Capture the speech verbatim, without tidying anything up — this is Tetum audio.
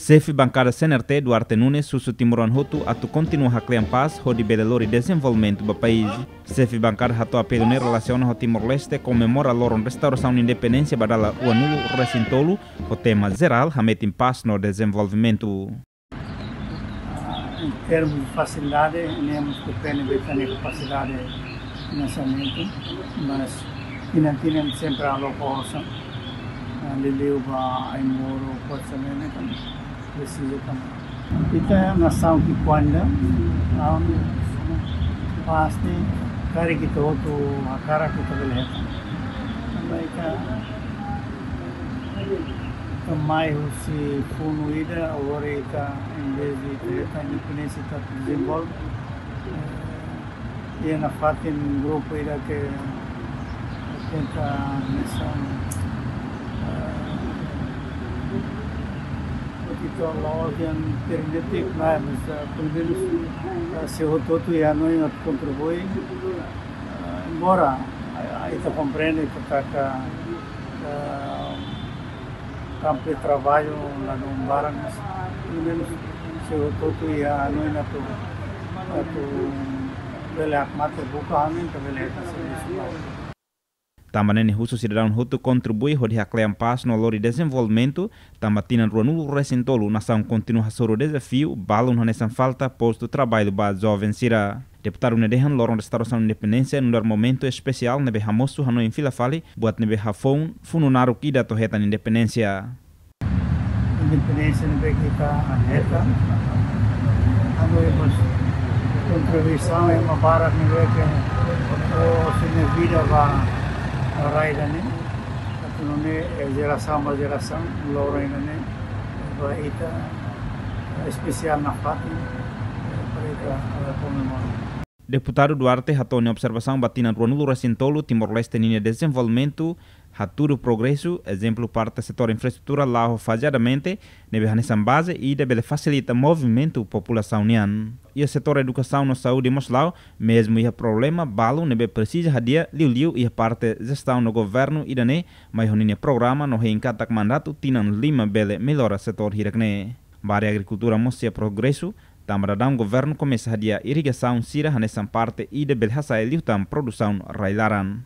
Xefe bankada C N R T, Duarte Nunes, husu timoroan hotu atu kontinua haklean pás hodi bele lori dezenvolvimentu ba país. Xefe bankada hato'o apelu ne'e relasiona ho Timor-Leste komemora loron restaurasaun independénsia ba dala ruanulu-resin-tolu, ho tema jerál hametin pás no dezenvolvimentu. Em termos de facilidade, nemos depende de ter capacidade de financiamento, mas tinan-tinan sempre aloka osan, ah, liuliu ba ai-moruk, osan ne'e, presiza também. Ita nasaun ki'ikoan ida, ah, pasti, karik ita hotu hakarak ita bele hetan. Tanba ita, ita mai husi funu ida, agora ita, em vez de ita hetan independénsia, ita dezenvolve. Eh, iha nafatin grupu ida ke tenta missão, eh, ita la'ós dehan ternetik, mas, eh, pelumenus, eh, sei hotu-hotu iha hanoin atu kontribui. Eh, embora, eh, ita komprende, ita taka, eh, kampu de traballu la dún barak, mas pelumenus sei hotu-hotu iha hanoin atu, atu bele hakmatek buka hanoin, atu bele hetan servisu ba. Tanba ne'e nia husu sidadaun hotu kontribui hodi haklean pás no lori dezenvolvimentu, tanba tinan ruanulu-resin-tolu nasaun kontinua hasoru dezafiu, balun hanesan falta postu traballu ba joven sira. Deputadu ne'e dehan loron restaurasaun independénsia nu'udar momentu espesiál ne'ebé hamosu hanoin fila fali buat ne'ebé hafoun funu naruk ida to'o hetan independénsia. Independénsia ne'ebé ke ita hetan, hanoin mós kontribuisaun ema barak ne'ebé ke fó sira-nia vida ba rai ida-ne'e, atu nune'e, eh, jerasaun ba jerasaun, loron ida-ne'e ba ita, eh, espesiál nafatin, eh, para ita, eh, komemora. Deputadu Duarte hato'o nia observasaun ba tinan ruanulu-resin-tolu Timor-Leste ninia dezenvolvimentu hatudu progresu, ezemplu parte setór infraestrutura la'o fazeadamente, ne'ebé hanesan baze ida bele fasilita movimentu populasaun nian. Iha setór edukasaun no saúde mós la'o, mezmu iha problema balun ne'ebé presiza hadi'a, liuliu iha parte jestaun no governu ida-ne'e mai ho ninia programa no hein katak mandatu tinan lima bele mellora setór hirak-ne'e. Ba área agrikultura mós iha progresu, tanba daudaun governu komesa hadi'a irrigasaun sira hanesan parte ida bele hasa'e liután produsaun rai-laran.